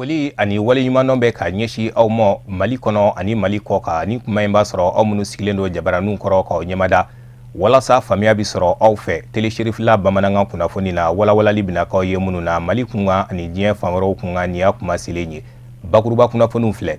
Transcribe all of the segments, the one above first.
Foli ani waleɲumandɔn bɛ ka ɲɛsin aw ma Mali kɔnɔ ani Mali kɔ kan. Ni kuma in b'a sɔrɔ aw minnu sigilen don jabaraninw kɔrɔ k'aw ɲɛmada walasa faamuya bɛ sɔrɔ aw fɛ Télé Cherifla bamanankan kunnafoni na, walawalali bɛna k'aw ye minnu na Mali kunkan ani diɲɛ fan wɛrɛw kunkan. Nin y'a kuma selen ye. Bakuruba kunnafoniw filɛ.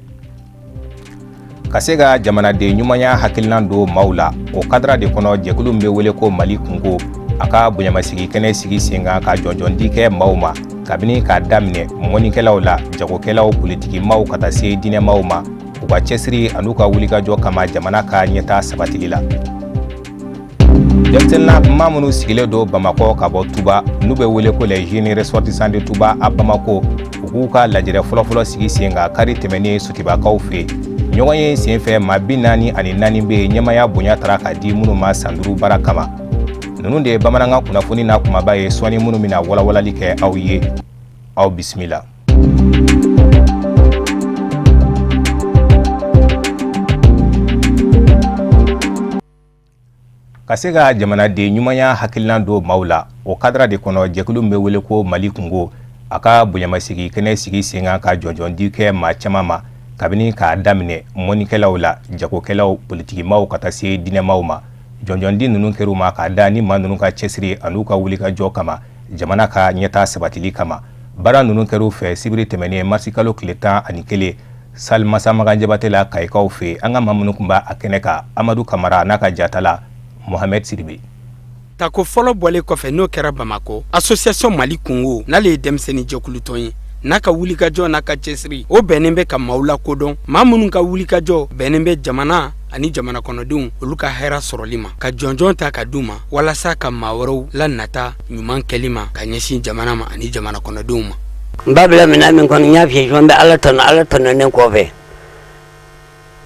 Ka se ka jamanaden ɲumanya hakilinan don maaw la, o kadara de kɔnɔ, jɛkulu min bɛ wele ko Mali Kunko, a ka bonyamasigi kɛnɛ sigi sen kan ka jɔnjɔndi kɛ maaw ma, kabini k'a daminɛ mɔnikɛlaw la, jagokɛlaw, politikimaw, ka taa se diinɛmaw ma, u ka cɛsiri an'u ka wulikajɔ kama jamana ka ɲɛta sabatili la. Denmisɛnninna maa minnu sigilen don Bamakɔ ka bɔ Tuba, n'u bɛ wele ko les jeunes ressortissants de Touba à Bamako, u k'u ka lajɛrɛ fɔlɔfɔlɔ sigi sen kan kari tɛmɛnen Sotibakaw fɛ. Ɲɔgɔn ye senfɛ, maa 44 bɛ yen, ɲɛmaya bonya tara ka di minnu ma san 5 baara kama. Ninnu de ye bamanankan kunnafoni na kumaba ye sɔɔni, minnu bɛna walawalali kɛ aw ye. Aw bisimila. Ka se ka jamanaden ɲumanya hakilinan don maaw la, o kadara de kɔnɔ, jɛkulu min bɛ wele ko Mali Kunko, a ka bonyamasigi kɛnɛ sigi sen kan ka jɔnjɔndi kɛ maa caman ma, kabini k'a daminɛ mɔnikɛlaw la, jagokɛlaw, politikimaw, ka taa se diinɛmaw ma. Jɔnjɔndi ninnu kɛr'u ma k'a da ni maa ninnu ka cɛsiri an'u ka wulikajɔ kama jamana ka ɲɛtaa sabatili kama. Baara ninnu kɛr'u fɛ sibiri tɛmɛnen, marisikalo tile 11, salle Masamagan Jabate la, Kayikaw fɛ. An ka maa minnu tun b'a kɛnɛ kan, Amadu Kamara n'a ka jatala Mohamed Sidibe. Tako fɔlɔ bɔlen kɔfɛ, n'o kɛra Bamakɔ, association Mali Kunko, n'ale ye denmisɛnnin jɛkulutɔn ye, n'a ka wulikajɔ n'a ka cɛsiri, o bɛnnen bɛ ka maaw lakodɔn, maa minnu ka wulikajɔ bɛnnen bɛ jamana ani jamana kɔnɔdenw olu ka hɛrɛ sɔrɔli ma, ka jɔnjɔn ta ka d'u ma walasa ka maa wɛrɛw lanata ɲuman kɛli ma ka ɲɛsin jamana ma ani jamana kɔnɔdenw ma. N b'a bila minɛn min kɔnɔ, n y'a f'i ye, n bɛ Ala tanu. Ala tanunen kɔfɛ,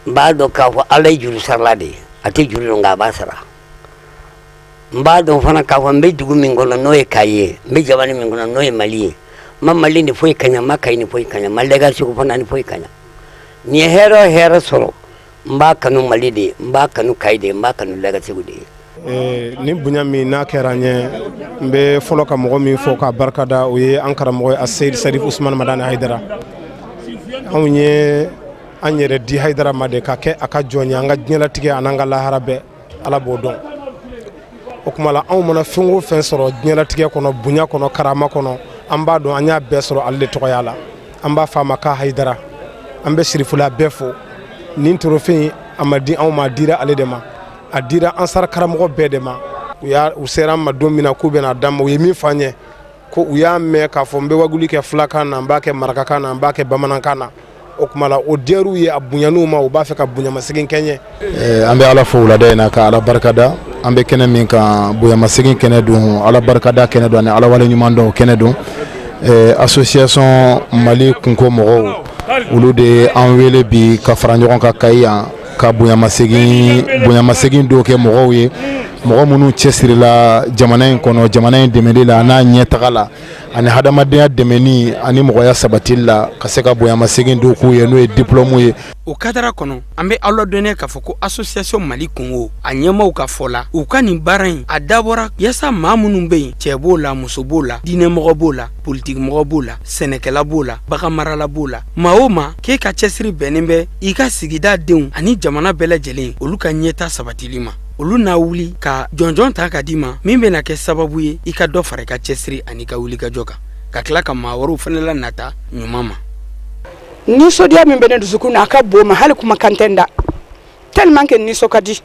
n b'a dɔn k'a fɔ Ala ye juru sarala de ye, a tɛ juru dɔn nka a b'a sara. N b'a dɔn fana k'a fɔ n bɛ dugu min kɔnɔ, n'o ye Kayi ye, n bɛ jamana min kɔnɔ, n'o ye Mali ye. N ma Mali ni foyi kaɲa, n ma Kayi ni foyi kaɲa, n ma Lɛgasegu fana ni foyi kaɲa. N ye hɛrɛ o hɛrɛ sɔrɔ, n b'a kanu Mali de ye, n b'a kanu Kayi de ye, n b'a kanu Lɛgasegu de ye. Ni bonya min n'a kɛra n ye, n bɛ fɔlɔ ka mɔgɔ min fɔ k'a barikada, o ye an karamɔgɔ ye, Aseyidi Sarif Usumani Madani Hayidara. Anw ye an yɛrɛ di Hayidara ma de ka kɛ a ka jɔn ye, an ka diɲɛlatigɛ an'an ka lahara bɛɛ, Ala b'o dɔn. O tuma la, anw mana fɛn o fɛn sɔrɔ diɲɛlatigɛ kɔnɔ, bonya kɔnɔ, karama kɔnɔ, an b'a dɔn an y'a bɛɛ sɔrɔ ale de tɔgɔya la. An b'a fɔ a ma k'a Hayidara. An bɛ sirifula bɛɛ fo. Nin trophée, a ma di anw ma, a dira ale de ma, a dira ansar karamɔgɔ bɛɛ de ma. U y'a u sera an ma don min na k'u bɛna d'an ma, u ye min fɔ an ye, ko u y'a mɛn k'a fɔ n bɛ waguli kɛ fulakan na, n b'a kɛ marakakan na, n b'a kɛ bamanankan na. O tuma la, o diyar'u ye, a bonyan'u ma, u b'a fɛ ka bonyamasegin kɛ n ye. An bɛ Ala fo wulada in na, ka Ala barikada. An bɛ kɛnɛ min kan, bonyamasegin kɛnɛ don, Ala barikada kɛnɛ don ani Ala wale ɲuman dɔn kɛnɛ don. Association Mali Kunko mɔgɔw, olu de ye an wele bi ka fara ɲɔgɔn kan Kayi yan, ka bonyamasegin dɔw kɛ mɔgɔw ye, mɔgɔ minnu cɛsirila jamana in kɔnɔ, jamana in dɛmɛli la, n'a ɲɛtaga la, ani hadamadenya dɛmɛni ani mɔgɔya sabatili la, ka se ka bonyamasegin dɔw k'u ye, n'o ye diplôme ye. O kadara kɔnɔ, an bɛ aw ladɔnniya k'a fɔ ko association Mali Kunko, a ɲɛmaaw ka fɔ la, u ka nin baara in a dabɔra yaasa maa minnu bɛ yen, cɛ b'o la, muso b'o la, diinɛmɔgɔ b'o la, politikimɔgɔ b'o la, sɛnɛkɛla b'o la, baganmarala b'o la, maa o maa k'e ka cɛsiri bɛnnen bɛ i ka sigida denw ani jamana bɛɛ lajɛlen olu ka ɲɛta sabatili ma, olu n'a wuli ka jɔnjɔn ta ka d'i ma, min bɛna kɛ sababu ye i ka dɔ fara i ka cɛsiri ani ka wulikajɔ kan, ka tila ka maa wɛrɛw fana lanata ɲuman ma. Nisɔndiya min bɛ ne dusukun na, a ka bon ma, hali kumakan tɛ n da, tellement que nisɔn ka di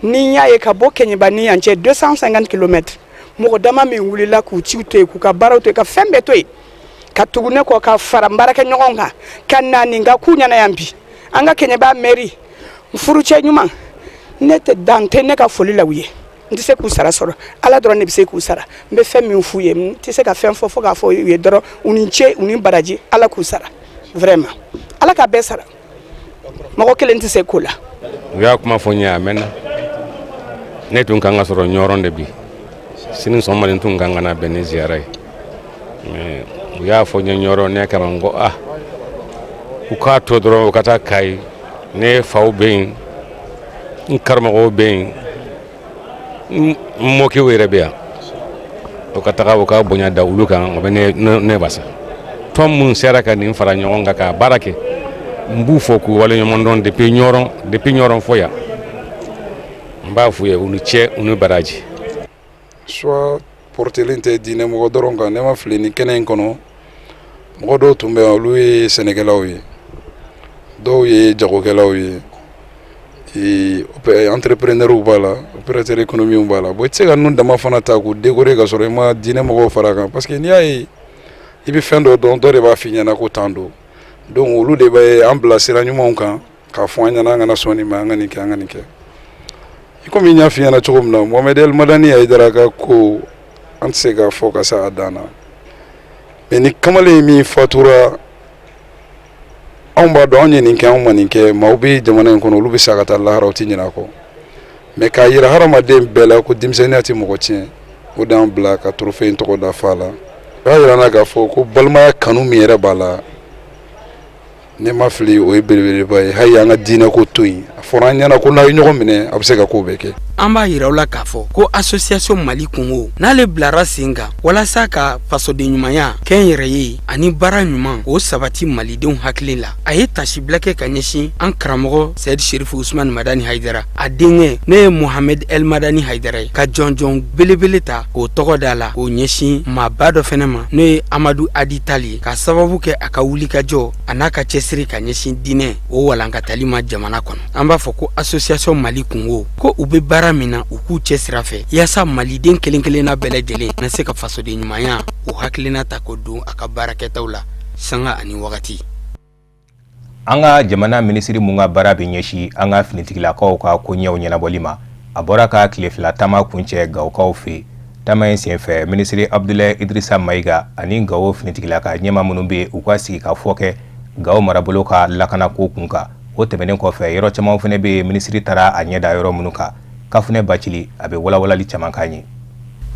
ni n y'a ye ka bɔ Kɛɲɛba ni yan cɛ 250 kilomètres, mɔgɔ dama min wulila k'u ciw to yen, k'u ka baaraw to yen, ka fɛn bɛɛ to yen, ka tugu ne kɔ, ka fara n baarakɛɲɔgɔnw kan, ka na nin ka k'u ɲɛna yan bi. An ka Kɛɲɛba mairie, n furucɛ ɲuman, ne tɛ dan tɛ ne ka foli la u ye. N tɛ se k'u sara sɔrɔ, Ala dɔrɔn de bɛ se k'u sara. N bɛ fɛn min f'u ye, n tɛ se ka fɛn fɔ fo k'a fɔ u ye dɔrɔn, u ni ce, u ni baraji, Ala k'u sara vraiment, Ala ka bɛɛ sara, mɔgɔ kelen tɛ se ko la. U y'a kuma fɔ n ye a mɛnna. Ne tun kan ka sɔrɔ Ɲɔrɔn de bi, sini sɔgɔma n tun kan ka na bɛn ni ziyara ye, mais u y'a fɔ n ye Ɲɔrɔn, ne kama n ko ah, u k'a to dɔrɔn u ka taa Kayi. Ne faw bɛ yen, n karamɔgɔw bɛ yen, n mɔkɛw yɛrɛ bɛ yan. O ka taga u ka bonya da olu kan, o bɛ ne wasa. Tɔn minnu sera ka nin fara ɲɔgɔn kan ka baara kɛ, n b'u fo k'u waleɲuman dɔn depuis Ɲɔrɔn fo yan. N b'a f'u ye u ni cɛ, u ni baraji. Choix portelen tɛ diinɛ mɔgɔ dɔrɔn kan. Ne ma fili, ni kɛnɛ in kɔnɔ, mɔgɔ dɔw tun bɛ yan, olu ye sɛnɛkɛlaw ye, dɔw ye jagokɛlaw ye, entrepreneurs b'a la, opérateur économique b'a la. Bon, i tɛ se ka ninnu dama fana ta k'u décorer ka sɔrɔ i ma diinɛ mɔgɔw fara kan, parce que n'i y'a ye i bɛ fɛn dɔ dɔn, dɔ de b'a f'i ɲɛna ko tan don. Donc olu de bɛ an bila sira ɲumanw kan k'a fɔ an ɲɛna an kana sɔn nin ma, an ka nin kɛ, an ka nin kɛ. I komi n y'a f'i ɲɛna cogo min na, Mohamed El Madani Hayidara ka ko, an tɛ se k'a fɔ ka se a dan na. Mais ni kamalen min fatura, anw b'a dɔn anw ye nin kɛ, anw ma nin kɛ. Maaw bɛ jamana in kɔnɔ, olu bɛ sa ka taa lahara, u tɛ ɲinɛ a kɔ. Mais k'a yira hadamaden bɛɛ la ko denmisɛnninya tɛ mɔgɔ tiɲɛ, o de y'an bila ka trophée in tɔgɔ da fa la. O y'a yira n na k'a fɔ ko balimaya kanu min yɛrɛ b'a la, ne ma fili, o ye belebeleba ye. Hali an ka diinɛ ko to yen, a fɔra an ɲɛna ko n'a ye ɲɔgɔn minɛ, a bɛ se ka ko bɛɛ kɛ. An b'a yira aw la k'a fɔ ko association Mali Kungo n'ale bilara sen kan walasa ka fasoden ɲumanya, kɛ n yɛrɛ ye ani baara ɲuman k'o sabati malidenw hakili la. A ye tasibila kɛ ka ɲɛsin an karamɔgɔ Seyidi Serifu Usumani Madani Hayidara, a denkɛ ne ye Mohamed El Madani Hayidara ye, ka jɔnjɔn belebele ta k'o tɔgɔ da la k'o ɲɛsin maaba dɔ fɛnɛ ma, n'o ye Amadu Adi Tali ye, ka sababu kɛ a ka wulikajɔ a n'a ka cɛsiri ka ɲɛsin diinɛ o walankatali ma jamana kɔnɔ. An b'a fɔ ko association Mali Kungo, ko u bɛ baara min na, u k'u cɛ sira fɛ yaasa maliden kelen kelenna bɛɛ lajɛlen na se ka fasoden ɲumanya o hakilina ta k'o don a ka baarakɛtaw la sanga ani wagati. An ka jamana minisiri mun ka baara bɛ ɲɛsin an ka finitigilakaw ka koɲɛw ɲɛnabɔli ma, a bɔra ka tile 2 taama kuncɛ Gawokaw fɛ yen. Taama in senfɛ, minisiri Abudulayi Idirisa Mayiga ani Gawo finitigilaka ɲɛma minnu bɛ u ka sigi ka fɔ kɛ Gawo marabolo ka lakanako kun kan. O tɛmɛnen kɔfɛ, yɔrɔ caman fana bɛ yen, minisiri taara a ɲɛ da yɔrɔ minnu kan. Kafunɛ Bacili, a bɛ walawalali caman k'an ye.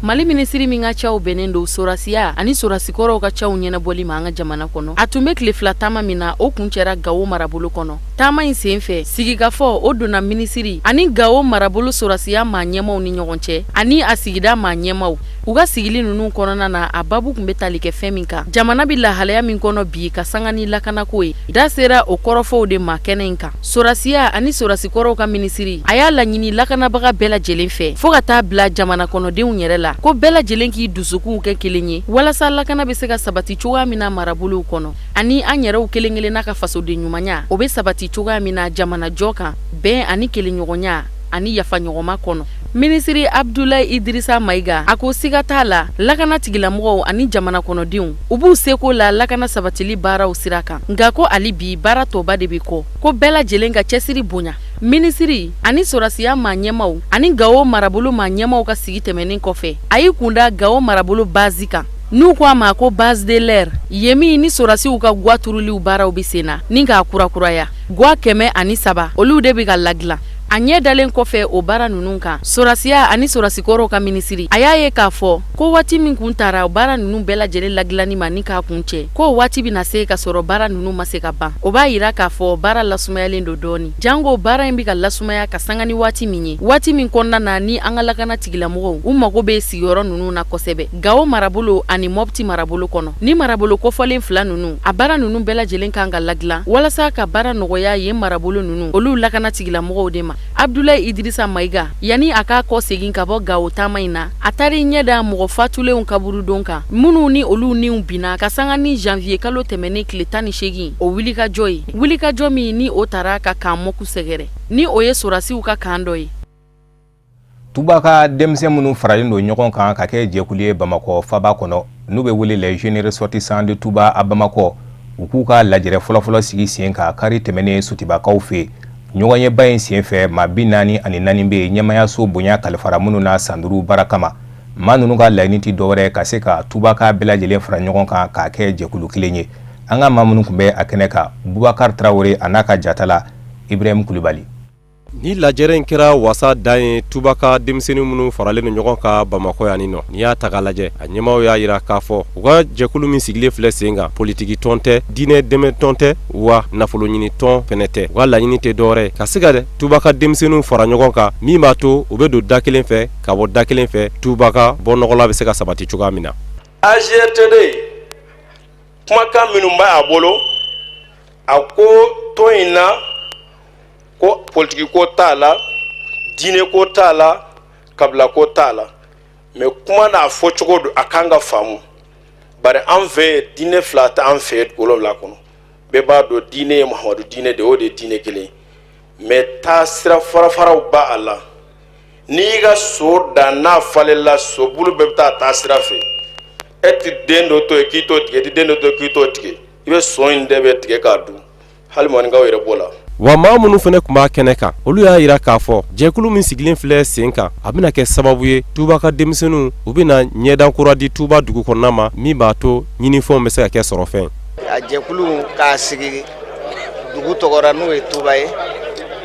Mali minisiri min ka caw bɛnnen don sorasiya ani sorasikɔrɔw ka caw ɲɛnabɔli ma an ka jamana kɔnɔ, a tun bɛ tile 2 taama min na, o kun cɛra Gawo marabolo kɔnɔ. Taama in sen fɛ, sigikafɔ o donna minisiri ani Gawo marabolo sorasiya maa ɲɛmaw ni ɲɔgɔn cɛ ani a sigida maa ɲɛmaw. U ka sigili ninnu kɔnɔna na, a babu tun bɛ tali kɛ fɛn min kan, jamana bɛ lahalaya min kɔnɔ bi ka sanga ni lakanako ye, da sera o kɔrɔfɔw de ma kɛnɛ in kan. Sorasiya ani sorasikɔrɔw ka minisiri, a y'a laɲini lakanabaga bɛɛ lajɛlen fɛ, fo ka taa bila jamana kɔnɔdenw yɛrɛ la, ko bɛɛ lajɛlen k'i dusukunw kɛ kelen ye walasa lakana bɛ se ka sabati cogoya min na marabolow kɔnɔ, ani an yɛrɛw kelen kelenna ka fasoden ɲumanya, o bɛ sabati cogoya min na jamana jɔ kan, bɛn ani kelenɲɔgɔnya ani yafaɲɔgɔnma kɔnɔ. Minisiri Abudulayi Idirisa Mayiga, a ko siga t'a la, lakana tigilamɔgɔw ani jamana kɔnɔdenw, u b'u seko la lakana sabatili baaraw sira kan, nka ko hali bi baara tɔba de bɛ kɔ, ko bɛɛ lajɛlen ka cɛsiri bonya. Minisiri ani sɔrɔsiya maa ɲɛmaw ani Gawo marabolo maa ɲɛmaw ka sigi tɛmɛnen kɔfɛ, a y'i kunda Gawo marabolo base kan, n'u ko a ma ko base de l'air, yen min ni sɔrɔsiw ka gwa turuliw baaraw bɛ sen na ni k'a kurakuraya. Gwa 103, olu de bɛ ka ladilan. A ɲɛ dalen kɔfɛ o baara ninnu kan, sɔrɔsiya ani sɔrɔsikɔrɔw ka minisiri, a y'a ye k'a fɔ ko waati min kun tara baara ninnu bɛɛ lajɛlen ladilanni ma ni k'a kun cɛ, k'o waati bɛna se ka sɔrɔ baara ninnu ma se ka ban. O b'a yira k'a fɔ baara lasumayalen don dɔɔni, janko baara in bɛ ka lasumaya ka sanga ni waati min ye, waati min kɔnɔna na ni an ka lakana tigilamɔgɔw u mago bɛ sigiyɔrɔ ninnu na kosɛbɛ Gawo marabolo ani Mɔpti marabolo kɔnɔ. Ni marabolo kofɔlen fila ninnu, a baara ninnu bɛɛ lajɛlen kan ka ladilan walasa ka baara nɔgɔya yen marabolo ninnu olu lakana tigilamɔgɔw de ma. Abudulayi Idirisa Mayiga, yanni a k'a kɔ segin ka bɔ Gawo taama in na, a taara i ɲɛ da mɔgɔ fatulenw kaburudon kan, minnu ni olu niw binna ka sanga ni janvier kalo tɛmɛnen tile 18 o wulikajɔ ye, wulikajɔ min ni o taara ka camp Mock sɛgɛrɛ, ni o ye sɔrɔdasiw ka camp dɔ ye. Tuba ka denmisɛn minnu faralen don ɲɔgɔn kan ka kɛ jɛkulu ye Bamakɔ faba kɔnɔ, n'u bɛ wele les jeunes ressortissants de Touba à Bamakɔ, u k'u ka lajɛrɛ fɔlɔfɔlɔ sigi sen kan kari tɛmɛnen Sotibakaw fɛ. Ɲɔgɔnyeba in sen fɛ, maa 44 bɛ yen, ɲɛmayaso bonya kalifara minnu na san 5 baara kama. Maa ninnu ka laɲini tɛ dɔwɛrɛ ka se ka Tubaka bɛɛ lajɛlen fara ɲɔgɔn kan k'a kɛ jɛkulu kelen ye. An ka maa minnu tun bɛ a kɛnɛ kan, Bubakari Tarawele a n'a ka jatala Ibrahim Kulubali. Ni lajɛrɛ in kɛra wasa dan ye Tubaka denmisɛnnin minnu faralen don ɲɔgɔn kan Bamakɔ yan nɔ. N'i y'a ta k'a lajɛ, a ɲɛmaaw y'a jira k'a fɔ u ka jɛkulu min sigilen filɛ sen kan, politiki tɔn tɛ, diinɛ dɛmɛ tɔn tɛ, wa nafolo ɲini tɔn fɛnɛ tɛ. U ka laɲini tɛ dɔwɛrɛ ka se ka Tubaka denmisɛnninw fara ɲɔgɔn kan, min b'a to u bɛ don da kelen fɛ ka bɔ da kelen fɛ, Tubaka bɔ nɔgɔla bɛ se ka sabati cogoya min na. AGRTD. Kumakan minnu b'a bolo, a ko tɔn in na ko politiki ko t'a la, diinɛ ko t'a la, kabila ko t'a la, mais kuma n'a fɔcogo don, a kan ka faamu. Bari an fɛ, diinɛ fila tɛ an fɛ 7 kɔnɔ. Bɛɛ b'a dɔn diinɛ ye Muhamadu diinɛ de, o de ye diinɛ kelen, mais taa sira farafaraw b'a a la. N'i y'i ka so dan, n'a falenla, sobulu bɛɛ bɛ taa taa sira fɛ. E tɛ den dɔ to yen k'i t'o tigɛ, i tɛ den dɔ to yen k'i t'o tigɛ, i bɛ so in de bɛ tigɛ k'a dun. Hali maninkaw yɛrɛ b'o la. Wa maa minnu fana tun b'a kɛnɛ kan, olu y'a jira k'a fɔ jɛkulu min sigilen filɛ sen kan, a bɛna kɛ sababu ye Tuba ka denmisɛnninw, u bɛna ɲɛda kura di Tuba dugu kɔnɔna ma, min b'a to ɲinifɛnw bɛ se ka kɛ sɔrɔfɛn. A jɛkulu k'a sigi dugu tɔgɔ ra, n'o ye Tuba ye,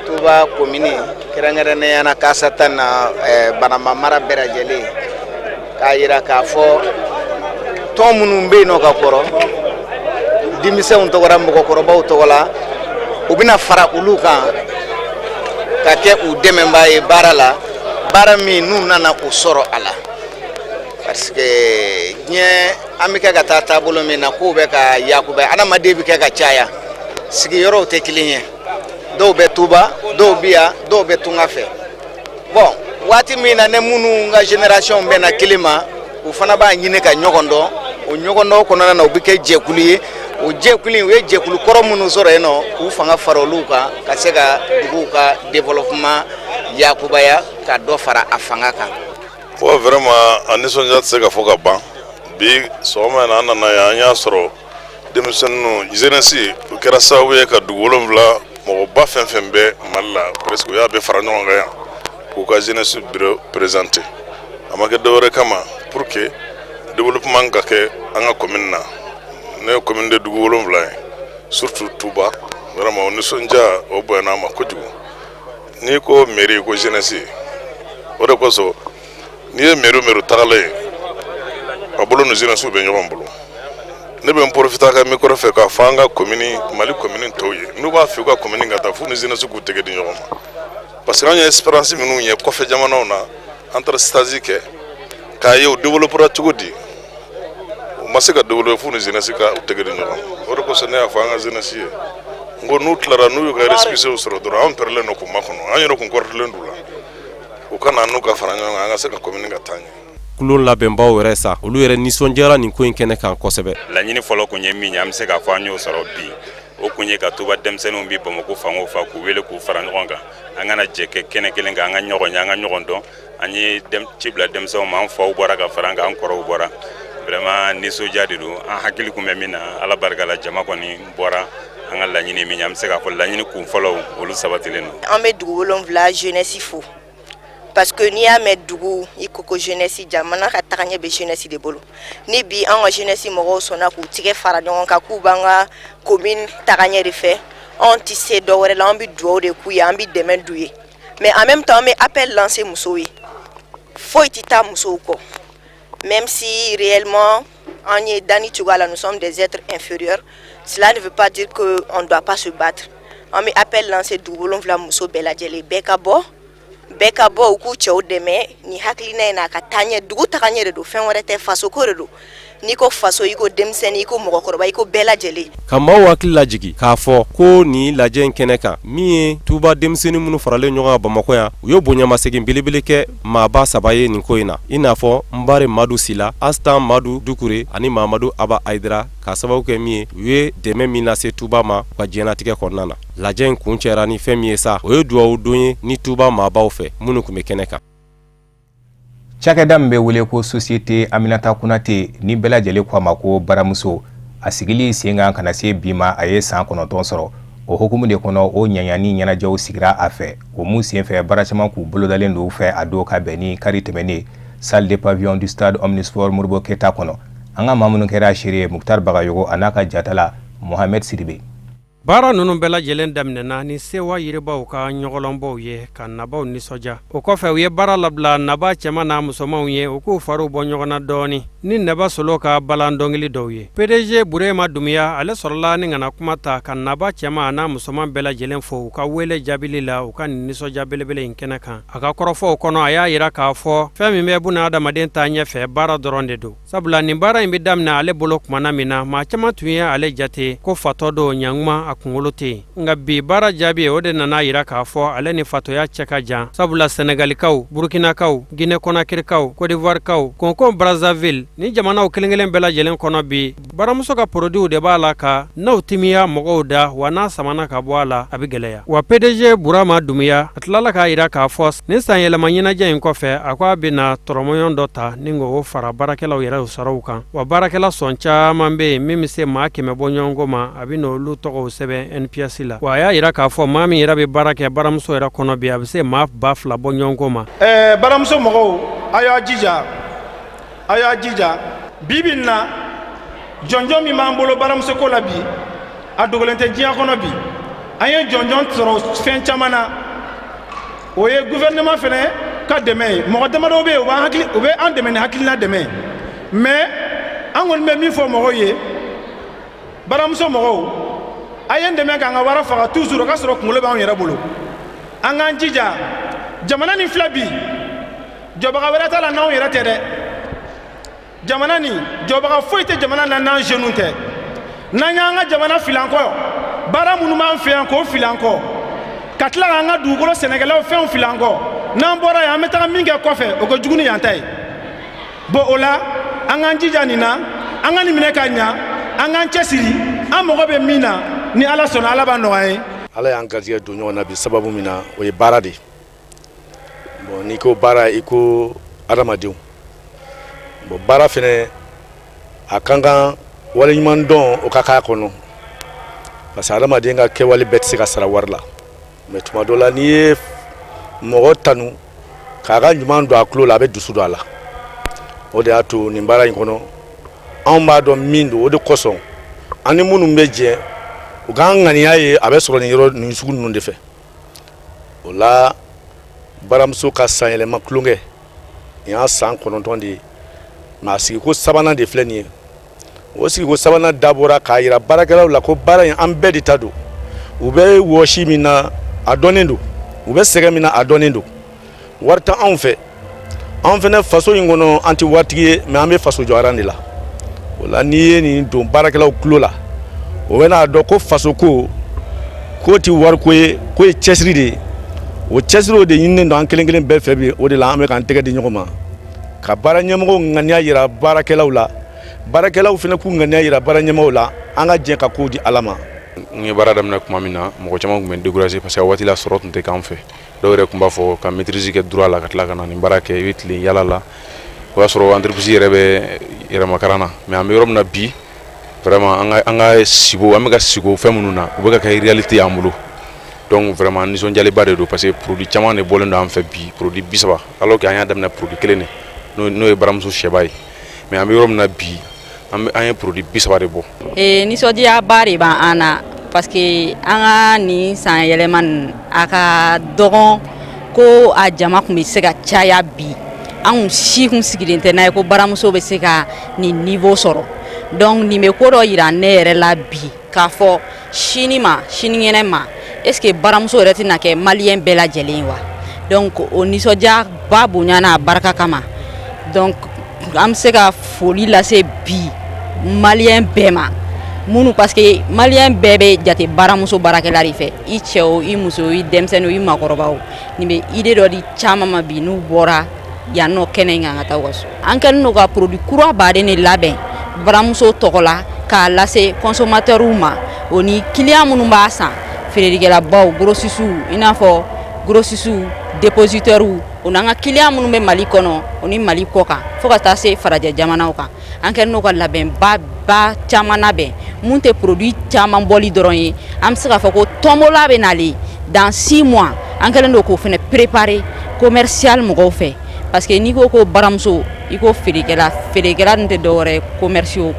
Tuba komini, kɛrɛnkɛrɛnnenya na kasata na Banamba mara bɛɛ lajɛlen, k'a jira k'a fɔ tɔn minnu bɛ yen nɔ ka kɔrɔ, denmisɛnw tɔgɔ la, mɔgɔkɔrɔbaw tɔgɔ la, u bɛna fara olu kan ka kɛ u dɛmɛbaa ye baara la, baara min n'u nana o sɔrɔ a la, parce que diɲɛ an bɛ kɛ ka taa taabolo min na, kow bɛ ka yakubaya, adamaden bɛ kɛ ka caya, sigiyɔrɔw tɛ kelen ye, dɔw bɛ Tuba, dɔw bɛ yan, dɔw bɛ tunga fɛ. Bon, waati min na ne minnu ka génération bɛnna kelen ma, u fana b'a ɲini ka ɲɔgɔn dɔn. O ɲɔgɔn dɔn kɔnɔna na, u bɛ kɛ jɛkulu ye. O jɛkulu in, u ye jɛkulu kɔrɔ minnu sɔrɔ yen nɔ, k'u fanga fara olu kan ka se ka duguw ka développement yakubaya, ka dɔ fara a fanga kan. Bon, vraiment, a nisɔndiya tɛ se ka fɔ ka ban. Bi sɔgɔma in na, an nana yan, an y'a sɔrɔ denmisɛnninw, jeunesse, u kɛra sababu ye ka dugu 7 mɔgɔba fɛn fɛn bɛ Mali la presque, u y'a bɛɛ fara ɲɔgɔn kan yan k'u ka jeunesse bureau présenter. A ma kɛ dɔwɛrɛ kama, pour que développement ka kɛ an ka commune na. Ne ye commune de dugu 7 ye, surtout Touba. Vraiment, o nisɔndiya o bonyana an ma kojugu. N'i ko mairie, ko jeunesse. O de kosɔn, n'i ye mairie mairie tagalen ye, a bolo ni jeunesse bɛ ɲɔgɔn bolo. Ne bɛ n profiter ka micro fɛ k'a fɔ an ka commune, Mali commune tɔw ye, n'u b'a fɛ u ka commune ka taa, f'u ni jeunesse k'u tɛgɛ di ɲɔgɔn ma, parce que an ye expérience minnu ye kɔfɛ jamanaw na, an taara stage kɛ k'a ye u développera cogo di. U ma se ka développer f'u ni jeunesse ka u tɛgɛ di ɲɔgɔn ma. O de kosɔn ne y'a fɔ an ka jeunesse ye, n ko n'u tilara, n'u y'u ka récépissé sɔrɔ dɔrɔn, anw pɛrɛlen don k'u makɔnɔ, an yɛrɛ kun kɔrɔtɔlen d'u la, u ka na n'u ka fara ɲɔgɔn kan, an ka se ka commune ka taa ɲɛ. Kulon labɛnbaw yɛrɛ sa, olu yɛrɛ nisɔndiyara nin ko in kɛnɛ kan kosɛbɛ. Laɲini fɔlɔ kun ye min ye, an bɛ se k'a fɔ an y'o sɔrɔ bi. O kun ye ka Tuba denmisɛnninw bi Bamakɔ fan o fan, k'u wele k'u fara ɲɔgɔn kan, an kana jɛ kɛ kɛnɛ kelen kan, an ka ɲɔgɔn ye, an ka ɲɔgɔn dɔn. An ye ci bila denmisɛnw ma, an faw bɔra ka fara an kan, an kɔrɔw bɔra. Vraiment, nisɔndiya de don. An hakili kun bɛ min na, Ala barika la, jama kɔni bɔra. An ka laɲini min ye, an bɛ se k'a fɔ laɲini kun fɔlɔw, olu sabatilen don. An bɛ dugu 7 jeunesse fo, parce que n'i y'a mɛn dugu, i ko ko jeunesse. Jamana ka tagaɲɛ bɛ jeunesse de bolo. Ni bi an ka jeunesse mɔgɔw sɔnna k'u tigɛ fara ɲɔgɔn kan k'u b'an ka commune tagaɲɛ de fɛ, anw tɛ se dɔ wɛrɛ la, an bɛ dugawu de k'u ye, an bɛ dɛmɛ d'u ye. Mais en même temps, an bɛ appel lancer musow ye. Foyi tɛ taa musow kɔ. Même si réellement an ye danni cogoya la, nous sommes des êtres inférieurs, cela ne veut pas dire que on ne doit pas se battre. An bɛ appel lancer dugu 7 muso bɛɛ lajɛlen, bɛɛ ka bɔ, bɛɛ ka bɔ, u k'u cɛw dɛmɛ nin hakilina in na, a ka taa ɲɛ. Dugu tagaɲɛ de don, fɛn wɛrɛ tɛ, faso ko de don. N'i ko faso, i ko denmisɛnnin, i ko mɔgɔkɔrɔba, i ko bɛɛ lajɛlen. Ka maaw hakili lajigi k'a fɔ ko nin lajɛ in kɛnɛ kan, min ye Tuba denmisɛnnin minnu faralen ɲɔgɔn kan Bamakɔ yan, u ye bonyamasegin belebele kɛ maaba saba ye nin ko in na, i n'a fɔ Nbare Madu Sila, Astan Madu Dukure ani Mamadu Aba Ayidara, k'a sababu kɛ min ye, u ye dɛmɛ min lase Tuba ma u ka diɲɛlatigɛ kɔnɔna na. Lajɛ in kun cɛra ni fɛn min ye sa, o ye dugawu don ye ni Tuba maabaw fɛ minnu tun bɛ kɛnɛ kan. Cakɛda min bɛ wele ko Société Aminata Konate, ni bɛɛ lajɛlen ko a ma ko Baramuso, a sigili sen kan ka na se bi ma, a ye san 9 sɔrɔ. O hukumu de kɔnɔ, o ɲaɲani ɲɛnajɛw sigira a fɛ. O mun senfɛ, baara caman k'u bolodalen don fɛ a don ka bɛn ni kari tɛmɛnen, salle de pavillon du stade omnisport Modibo Keyita kɔnɔ. An ka maa minnu kɛra seere ye, Mukutari Bagayogo a n'a ka jatala Mohamed Sidibe. Baara ninnu bɛɛ lajɛlen daminɛna ni sewa yiribaw ka ɲɔgɔlɔnbɔw ye ka nabaw nisɔndiya. O kɔfɛ, u ye baara labila naba cɛman n'a musomanw ye, u k'u fariw bɔ ɲɔgɔn na dɔɔnin ni nɛba solo ka balan dɔnkili dɔw ye. PDG Burema Dumuya, ale sɔrɔla ni ka kuma ta ka naba cɛman n'a musoman bɛɛ lajɛlen fo u ka wele jaabili la u ka nin nisɔndiya belebele in kɛnɛ kan. A ka kɔrɔfɔw kɔnɔ, a y'a jira k'a fɔ fɛn min bɛ buna adamaden taa ɲɛfɛ, baara dɔrɔn de don. Sabula nin baara in bɛ daminɛ ale bolo kumana min na, maa caman tun ye ale jate ko fatɔ don, ɲanguma a kunkolo tɛ yen. Nka bi baara jaabi, o de nana jira k'a fɔ ale ni fatɔya cɛ ka jan, sabula Sɛnɛgalikaw, Burukinakaw, Ginɛ Kɔnakirikaw, Kodivuwarikaw, Kongo Brazzaville, ni jamanaw kelenkelen bɛɛ lajɛlen kɔnɔ bi, baramuso ka porodiw de b'a la ka n'aw timiya mɔgɔw da, wa n'a samana ka bɔ a la, a bɛ gɛlɛya. Wa PDG Burama Dumuya, a tilala k'a jira k'a fɔ nin sanyɛlɛma ɲɛnajɛ in kɔfɛ, a ko a bɛna tɔrɔmɔɲɔgɔn dɔ ta ni k'o fara baarakɛlaw yɛrɛ saraw kan. Wa baarakɛla sɔn caman bɛ yen min bɛ se maa 100 bɔɲɔgɔnko ma, a bɛ n'olu tɔgɔw sɛbɛn NPS la. Wa a y'a jira k'a fɔ maa min yɛrɛ bɛ baara kɛ baramuso yɛrɛ kɔnɔ bi, a bɛ se maa 2000 bɔɲɔgɔnko ma. Ɛɛ baramuso mɔgɔw, a y'a jija, a y'a jija. Bi bi in na, jɔnjɔn min b'an bolo baramuso ko la bi, a dogolen tɛ diɲɛ kɔnɔ. Bi an ye jɔnjɔn sɔrɔ fɛn caman na, o ye gouvernement fɛnɛ ka dɛmɛ ye. Mɔgɔ damadɔw bɛ yen, u b'an hakili, u bɛ an dɛmɛ ni hakilina dɛmɛ ye. Mais an kɔni bɛ min fɔ mɔgɔw ye, baramuso mɔgɔw, a ye n dɛmɛ k'an ka wara faga toujours, o ka sɔrɔ kunkolo b'anw yɛrɛ bolo. An k'an jija, jamana nin filɛ bi, jɔbaga wɛrɛ t'a la n'anw yɛrɛ tɛ dɛ. Jamana nin, jɔbaga foyi tɛ jamana na n'an jeunes tɛ. N'an y'an ka jamana filan kɔ, baara minnu b'an fɛ yan k'o filan kɔ, ka tila k'an ka dugukolo sɛnɛkɛlaw fɛnw filan kɔ, n'an bɔra yan, an bɛ taga min kɛ kɔfɛ, o ka jugu ni yan ta ye. Bon, o la an k'an jija nin na, an ka nin minɛ ka ɲa, an k'an cɛsiri. An mago bɛ min na, ni Ala sɔnna, Ala b'a nɔgɔya ye. Ala y'an garijɛgɛ don ɲɔgɔn na bi sababu min na, o ye baara de ye. Bon, n'i ko baara, i ko adamadenw. Bon, baara fɛnɛ a kan kan waleɲuman dɔn, o ka k'a kɔnɔ, parce que adamaden ka kɛwale bɛɛ tɛ se ka sara wari la. Mais tuma dɔ la, n'i ye mɔgɔ tanu k'a ka ɲuman don a tulo la, a bɛ dusu don a la. O de y'a to nin baara in kɔnɔ, anw b'a dɔn min don. O de kosɔn an ni minnu bɛ jɛ, u k'an ŋaniya ye, a bɛ sɔrɔ nin yɔrɔ nin sugu ninnu de fɛ. O la baramuso ka sanyɛlɛma tulonkɛ nin y'a san 9 de ye, mais a sigiko sabanan de filɛ nin ye. O sigiko sabanan dabɔra k'a yira baarakɛlaw la ko baara in, an bɛɛ de ta don. U bɛ wɔsi min na, a dɔnnen don. U bɛ sɛgɛn min na, a dɔnnen don. Wari tɛ anw fɛ, an fana faso in kɔnɔ, an tɛ waritigi ye, mais an bɛ faso jɔyara de la. O la n'i ye nin don baarakɛlaw tulo la, o bɛn'a dɔn ko faso ko ko tɛ wariko ye, ko ye cɛsiri de ye. O cɛsiri o de ɲininen don an kelen kelen bɛɛ fɛ bi. O de la an bɛ k'an tɛgɛ di ɲɔgɔn ma ka baara ɲɛmɔgɔw ŋaniya yira baarakɛlaw la, baarakɛlaw fana k'u ŋaniya yira baara ɲɛmɔgɔw la, an ka jɛ ka kow di Ala ma. N ye baara daminɛ tuma min na, mɔgɔ caman tun bɛ décourager, parce que a waati la sɔrɔ tun tɛ k'an fɛ. Dɔw yɛrɛ tun b'a fɔ ka maîtrise kɛ droit la, ka tila ka na nin baara kɛ, i bɛ tilen yala la. O y'a sɔrɔ entreprise yɛrɛ bɛ yɛrɛmakaran na. Mais an bɛ yɔrɔ min na bi, vraiment an ka sigo, an bɛ ka sigo fɛn minnu na, u bɛ ka kɛ réalité y'an bolo. Donc vraiment nisɔndiyaliba de don, parce que produit caman de bɔlen don an fɛ bi, produit 30, alors que an y'a daminɛ produit kelen de, n'o ye baramuso sɛba ye. Mais an bɛ yɔrɔ min na bi, an ye produit 30 de bɔ. Ee, nisɔndiyaba de b'an na, parce que an ka nin san yɛlɛma nin, a ka dɔgɔn ko a jama tun bɛ se ka caya bi. Anw si kun sigilen tɛ n'a ye ko baramuso bɛ se ka nin niveau sɔrɔ. Donc nin bɛ ko dɔ yira ne yɛrɛ la bi, k'a fɔ sini ma, sinikɛnɛ ma, est ce que baramuso yɛrɛ tɛna kɛ malien bɛɛ lajɛlen ye wa? Donc o nisɔndiya ba bonya n'a barika kama, donc an bɛ se ka foli lase bi malien bɛɛ ma minnu, parce que malien bɛɛ bɛ jate baramuso baarakɛla de fɛ, i cɛ o, i muso, i denmisɛnnin o, i maakɔrɔba o. Nin bɛ idée dɔ di caman ma bi n'u bɔra yan nɔ kɛnɛ in kan ka taa u ka so. An kɛlen don ka produit kura baden de labɛn baramuso tɔgɔ la k'a lase consommateurs ma, o ni client minnu b'a san, feerelikɛlabaw, grossistes, i n'a fɔ grossistes, dépositaires, o n'an ka client minnu bɛ Mali kɔnɔ, o ni Mali kɔ kan, fo ka taa se farajɛ jamanaw kan. An kɛlen don ka labɛnba ba caman labɛn mun tɛ produit caman bɔli dɔrɔn ye. An bɛ se k'a fɔ ko tombola bɛ nalen dans 6 mois. An kɛlen don k'o fana préparer commercial mɔgɔw fɛ, parce que n'i ko ko baramuso, i ko feerekɛla, feerekɛla dun tɛ dɔwɛrɛ ye, commerciaux.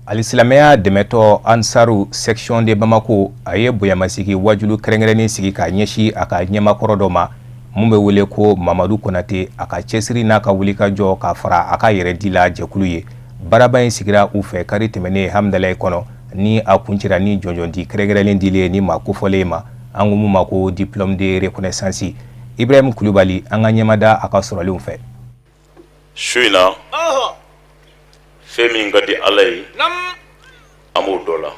Alisilamɛya dɛmɛtɔn Ansaru section de Bamako, a ye bonyamasegin wajulu kɛrɛnkɛrɛnnen sigi k'a ɲɛsin a ka ɲɛmakɔrɔ dɔ ma mun bɛ wele ko Mamadu Konate, a ka cɛsiri n'a ka wulikajɔ ka fara a ka yɛrɛdi la jɛkulu ye. Baaraba in sigira u fɛ kari tɛmɛnen Hamdalaye kɔnɔ, ni a kuncɛra ni jɔnjɔndi kɛrɛnkɛrɛnnen dili ye ni maa kofɔlen ma, an ko mun ma ko diplôme de reconnaissance. Ibrahim Kulubali, an ka ɲɛmada a ka sɔrɔlenw fɛ. Su in na, fɛn min ka di Ala ye, an b'o dɔ la.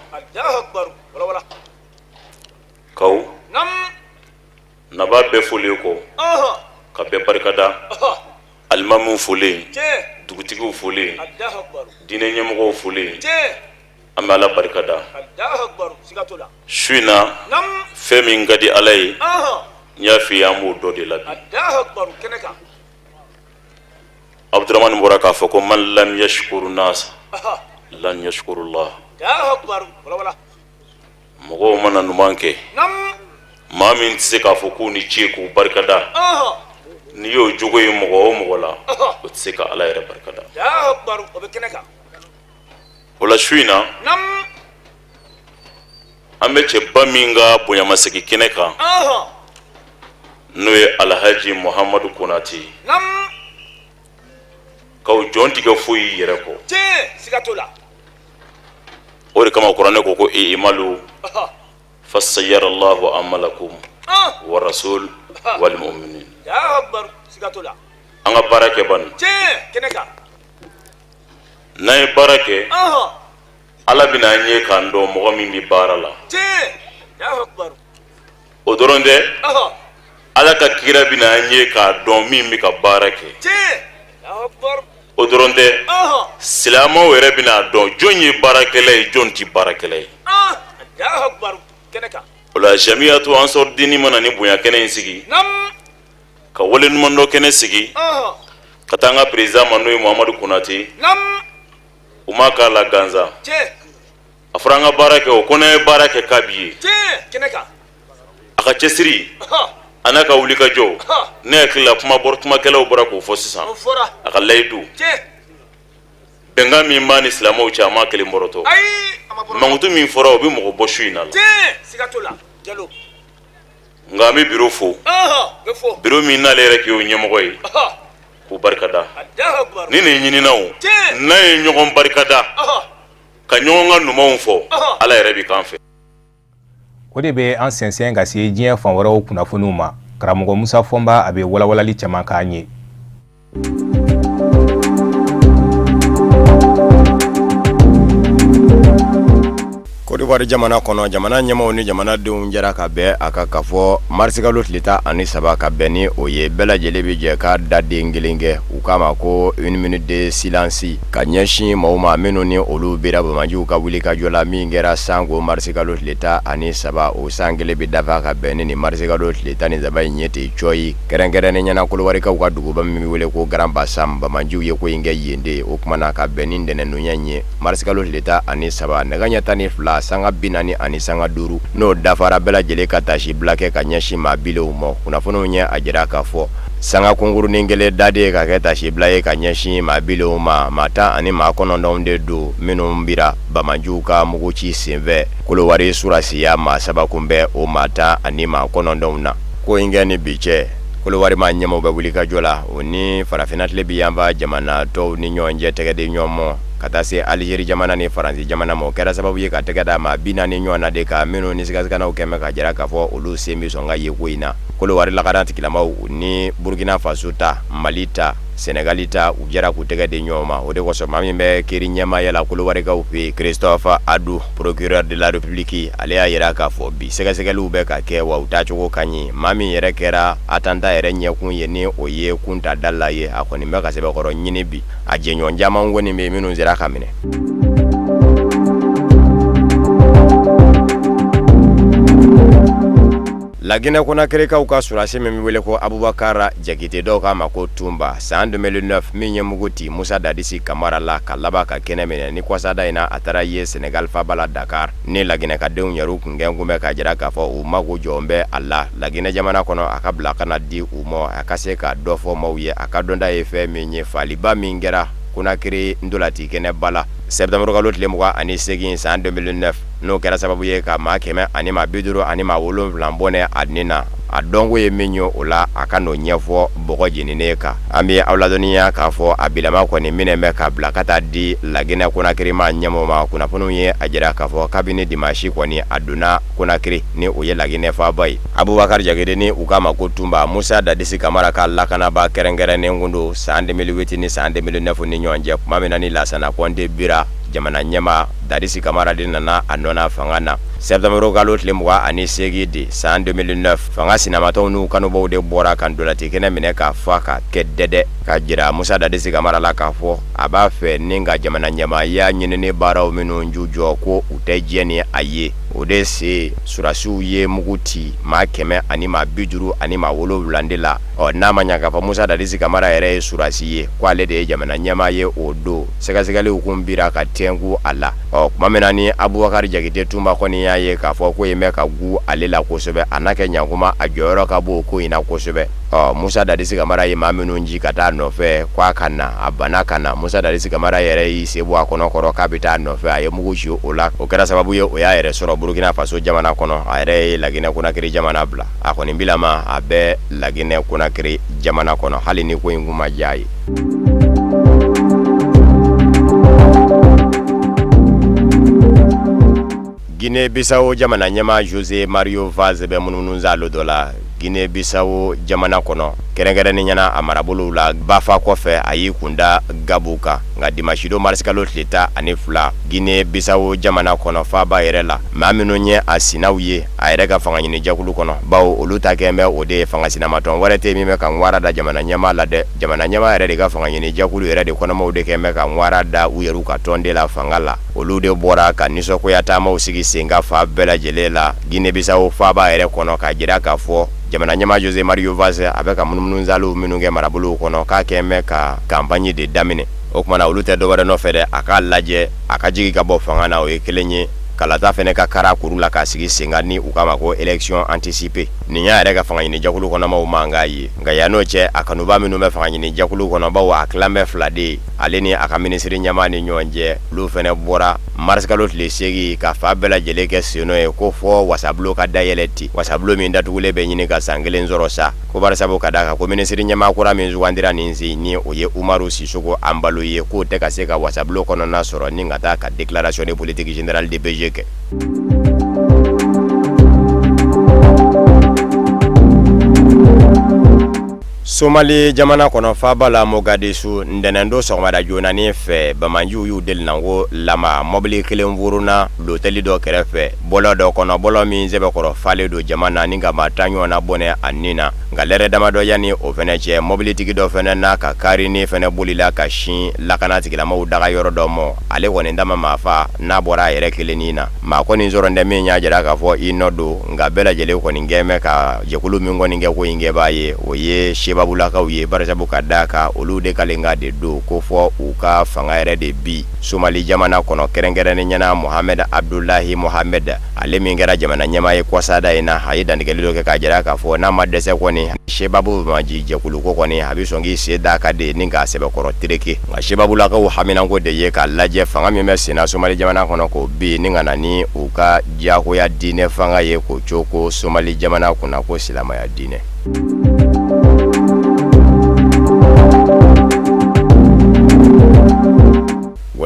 Kaw naba bɛɛ folen kɔ, ka bɛɛ barikada, alimamiw folen, dugutigiw folen, diinɛ ɲɛmɔgɔw folen, an bɛ Ala barikada. Su in na, fɛn min ka di Ala ye, n y'a f'i ye, an b'o dɔ de la bi. Abdramani bɔra k'a fɔ ko man lam yashkuru nas lan yashkuru Allah. Mɔgɔw mana ɲuman kɛ, maa min tɛ se k'a fɔ k'u ni ce, k'u barikada, n'i y'o jogo ye mɔgɔ o mɔgɔ la, o tɛ se ka Ala yɛrɛ barikada. O la su in na, an bɛ cɛba min ka bonyamasegin kɛnɛ kan, n'o ye Alhaji Muhamadu Konate. Kaw jɔn tɛ kɛ foyi y'i yɛrɛ kɔ. O de kama kuranɛ ko ko i'malu fasayara Allahu amalakum wa rasul wal mu'minin. An ka baara kɛ bani, n'an ye baara kɛ, Ala bɛna an ye k'an dɔn mɔgɔ min bɛ baara la. O dɔrɔn tɛ, Ala ka kira bɛna an ye k'a dɔn min bɛ ka baara kɛ. O dɔrɔn tɛ, silamɛw yɛrɛ bɛna a dɔn jɔn ye baarakɛla ye, jɔn tɛ baarakɛla ye. O la jamiyatu ansɔr dini mana ni bonya kɛnɛ in sigi, ka wale ɲumandɔn kɛnɛ sigi ka taa an ka président ma, n'o ye Muhamadu Konate, u ma k'a la gansan. A fɔra an ka baara kɛ, o ko n'an ye baara kɛ k'a bi ye a ka cɛsiri a n'a ka wulikajɔ. Ne hakili la kuma bɔra, kumakɛlaw bɔra k'o fɔ sisan, a ka layidu bɛnkan min b'a ni silamɛw cɛ, a m'a kelen bɔrɔtɔ. Mankutu min fɔra, o bɛ mɔgɔ bɔ su in na la. Nka an bɛ biro fo, biro min n'ale yɛrɛ k'o ɲɛmɔgɔ ye, k'u barikada. Ni nin ɲinina o, n'a ye ɲɔgɔn barikada ka ɲɔgɔn ka ɲumanw fɔ, Ala yɛrɛ bɛ k'an fɛ. O de bɛ an sɛnsɛn ka se diɲɛ fan wɛrɛw kunnafoniw ma. Karamɔgɔ Musa Fɔnba, a bɛ walawalali caman k'an ye. Kodiwari jamana kɔnɔ, jamana ɲɛmaaw ni jamanadenw jɛra ka bɛn a kan k'a fɔ marisikalo tile 13 ka bɛn ni o ye, bɛɛ lajɛlen bɛ jɛ ka daden kelen kɛ, u k'a ma ko une minute de silence, ka ɲɛsin maaw ma minnu ni olu bira banbaanciw ka wulikajɔ la min kɛra sango marisikalo tile 13. O san kelen bɛ dafa ka bɛn ni nin marisikalo tile 13 in ye ten cɔyi. Kɛrɛnkɛrɛnnenya na, Kolowarikaw ka duguba min bɛ wele ko Grand Bassam, banbaanciw ye ko in kɛ yen de. O tuma na ka bɛn ni ntɛnɛndonya in ye, marisikalo tile 13, nɛgɛ ɲɛ 12 sanga 45, n'o dafara, bɛɛ lajɛlen ka taasibila kɛ ka ɲɛsin maa bilenw ma. Kunnafoniw ye a jira k'a fɔ sanga kunkurunin kelen daden ka kɛ taasibila ye ka ɲɛsin maa bilenw ma. Maa 19 de don minnu bira banbaanciw ka muguci senfɛ. Kolowari surasiya maa saba kun bɛ o maa 19 na. Ko in kɛ ni bi cɛ, Kolowari maa ɲɛmaaw bɛ wulikajɔ la o ni farafinna tilebin yanfan jamana tɔw ni ɲɔgɔn cɛ tɛgɛ di ɲɔgɔn ma ka taa se Alizeri jamana ni Faransi jamana ma. O kɛra sababu ye ka tɛgɛ da maa 40 ɲɔgɔn na de kan, minnu ni sigasiganaw kɛmɛ ka jira k'a fɔ olu sen bɛ sɔn ka ye ko in na. Kolowari lakana tigilamaw ni Burukina Faso ta, Mali ta, Sɛnɛgali ta, u jɛra k'u tɛgɛ di ɲɔgɔn ma. O de kosɔn maa min bɛ kiri ɲɛmaaya la Kolowarikaw fɛ yen, Christophe Adou, procureur de la République, ale y'a jira k'a fɔ bi sɛgɛsɛgɛliw bɛ ka kɛ, wa u taacogo ka ɲi. Maa min yɛrɛ kɛra attentat yɛrɛ ɲɛkun ye, ni o ye Kunta Dala ye, a kɔni bɛ ka sɛbɛkɔrɔ ɲini bi. A jɛɲɔgɔn caman kɔni bɛ yen minnu sera ka minɛ. Laginɛ Konakirikaw ka sɔrɔdasi min bɛ wele ko Abubakar Jakite, dɔw k'a ma ko Tunba, san 2009 min ye mugu ci Musa Dadisi Kamara la ka laban ka kɛnɛ minɛ ni kɔsada in na, a taara ye Senegal faaba la Dakar. Ni Laginɛkadenw yɛrɛ kun kɛ kunbɛn k'a jira k'a fɔ u mago jɔlen bɛ a la Laginɛ jamana kɔnɔ, a ka bila ka na di u ma, a ka se ka dɔ fɔ maaw ye a ka dɔnta ye fɛn min ye. Faaliba min kɛra Konakiri ntolaci kɛnɛba la. Sɛtanburukalo tile 28 san 2009, n'o kɛra sababu ye ka maa 157 bɔnɛ a ni na. A dɔnko ye min ye o la, a ka n'o ɲɛfɔ bɔgɔ jeninen kan. An bɛ aw ladɔnniya k'a fɔ a bilama kɔni minɛ bɛ ka bila ka taa di Laginɛ Konakiri maa ɲɛmɔgɔ ma. Kunnafoniw ye a jira k'a fɔ kabini dimansi kɔni a donna Konakiri, ni o ye Laginɛ faaba ye. Abubakari Jakite ni u k'a ma ko Tunba, Musa Dadisi Kamara ka lakanabaa kɛrɛnkɛrɛnnen kun don san 2008 ni san 2009 ni ɲɔgɔn cɛ, tuma min na ni Lasana Kɔnte bira jamana ɲɛmaa, Dadisi Kamara de nana a nɔ na fanga na. Sɛtanburukalo tile 28 de san 2009, fanga sinamatɔnw n'u kanubaw de bɔra ka ntolaci kɛnɛ minɛ k'a fa ka kɛ dɛdɛ, k'a jira Musa Dadisi Kamara la k'a fɔ a b'a fɛ ni ka jamana ɲɛmaaya ɲinini baaraw minnu ju jɔ, ko u tɛ jɛn ni a ye. O de se sɔrɔdasiw ye mugu ci maa 157 de la. Ɔ, n'a ma ɲa k'a fɔ Musa Dadisi Kamara yɛrɛ ye sɔrɔdasi ye, ko ale de ye jamana ɲɛmaa ye o don, sɛgɛsɛgɛliw kun bira ka tɛnku a la. Ɔ, tuma min na ni Abubakari Jakite Tunba kɔni y'a ye k'a fɔ ko in bɛ ka gu ale la kosɛbɛ, a n'a kɛ ɲankuma a jɔyɔrɔ ka bon ko in na kosɛbɛ. Ɔ, Musa Dadisi Kamara ye maa minnu ci ka taa nɔfɛ ko a ka na, a banna ka na. Musa Dadisi Kamara yɛrɛ y'i sen bɔ a kɔnɔ kɔrɔ k'a bɛ taa nɔfɛ, a ye mugu ci o la. O kɛra sababu ye o y'a yɛrɛ sɔrɔ Burukina Faso jamana kɔnɔ. A yɛrɛ ye Laginɛ Konakiri jamana bila. A kɔni bilama a bɛ Laginɛ Konakiri jamana kɔnɔ hali ni ko in kun ma diya a ye. Guinée Bissau jamana ɲɛmaa José Mario Vaz bɛ munumunusaalo dɔ la Guinée Bissau jamana kɔnɔ, kɛrɛnkɛrɛnnenya na a marabolow la. Bafa kɔfɛ, a y'i kunda Gabu kan. Nka dimanche don marisikalo tile 12, Guinée Bissau jamana kɔnɔ faaba yɛrɛ la, maa minnu ye a sinaw ye a yɛrɛ ka fanga ɲini jɛkulu kɔnɔ, bawo olu ta kɛn bɛ o de ye, fanga sinamatɔn wɛrɛ tɛ min bɛ ka ŋwara da jamana ɲɛmaa la dɛ. Jamana ɲɛmaa yɛrɛ de ka fanga ɲini jɛkulu yɛrɛ de kɔnɔmaw de kɛn bɛ ka ŋwara da u yɛrɛ ka tɔn de la fanga la. Olu de bɔra ka nisɔngoya taamaw sigi sen kan fan bɛɛ lajɛlen la Guinée Bissau faaba yɛrɛ kɔnɔ, k'a jira k'a fɔ jamana ɲɛmaa José Mario Vaz a bɛ ka munumunusaalow minnu kɛ marabolow kɔnɔ, k'a kɛn bɛ ka campagne de daminɛ. O tuma na olu tɛ dɔwɛrɛ nɔfɛ dɛ, a k'a lajɛ a ka jigin ka bɔ fanga na, o ye kelen ye, kalata fɛnɛ ka kara kuru la k'a sigi sen kan, ni u k'a ma ko élection anticipée. Nin y'a yɛrɛ ka fanga ɲini jɛkulu kɔnɔmaw mankan ye. Nka yann'o cɛ, a kanuba minnu bɛ fanga ɲini jɛkulu kɔnɔ, bawo a tilan bɛ fila de ye ale ni a ka minisiri ɲɛmaa ni ɲɔgɔn cɛ, olu fɛnɛ bɔra marisikalo tile 8 ka fan bɛɛ lajɛlen kɛ sennɔ ye ko fɔ wasabulon ka dayɛlɛ ten, wasabulon min datugulen bɛ ɲini ka san kelen sɔrɔ sa, ko barisabu ka d'a kan ko minisiri ɲɛmaa kura min sugandira nin sen ni o ye Umaru Sisoko Anbalo ye, k'o tɛ ka se ka wasabulon kɔnɔna sɔrɔ ni ka taa ka déclaration de politique générale DPG kɛ. Somali jamana kɔnɔ faaba la Mogadishu, ntɛnɛndon sɔgɔmada joonanin fɛ, banbaanciw y'u delinanko lama. Mɔbili kelen foronna lotɛli dɔ kɛrɛfɛ bɔlɔ dɔ kɔnɔ, bɔlɔ min sɛbɛkɔrɔ falen don jama na ni ka maa 10 ɲɔgɔnna bɔnɛ a ni na. Nka lɛrɛ damadɔ yanni o fɛnɛ cɛ, mɔbilitigi dɔ fɛnɛ n'a ka karinin fɛnɛ bolila ka sin lakana tigilamɔgɔw daga yɔrɔ dɔ ma. Ale kɔni ta ma maa fa n'a bɔra a yɛrɛ kelennin na. Maa kɔni sɔrɔ tɛ min y'a jira k'a fɔ i nɔ don. Nka bɛɛ lajɛlen kɔni kɛn bɛ ka jɛkulu min kɔni kɛ ko in kɛbaa ye, o ye sebabulakaw ye, barisabu ka d'a kan olu de kalenkan de don ko fɔ u ka fanga yɛrɛ de bi Somali jamana kɔnɔ, kɛrɛnkɛrɛnnenya na Mohamed Abdullahi Mohamed, ale min kɛra jamana ɲɛmaa ye kɔsada in na. A ye dantigɛli dɔ kɛ k'a jira k'a fɔ n'a ma dɛsɛ kɔni, sebabu banbaanci jɛkulu ko kɔni a bɛ sɔn k'i sen d'a kan de ni k'a sɛbɛkɔrɔ tereke. Nka sebabulakaw haminanko de ye k'a lajɛ fanga min bɛ senna Somali jamana kɔnɔ k'o bin ni ka na ni u ka diyagoya diinɛ fanga ye k'o coko Somali jamana kunna ko silamɛya diinɛ.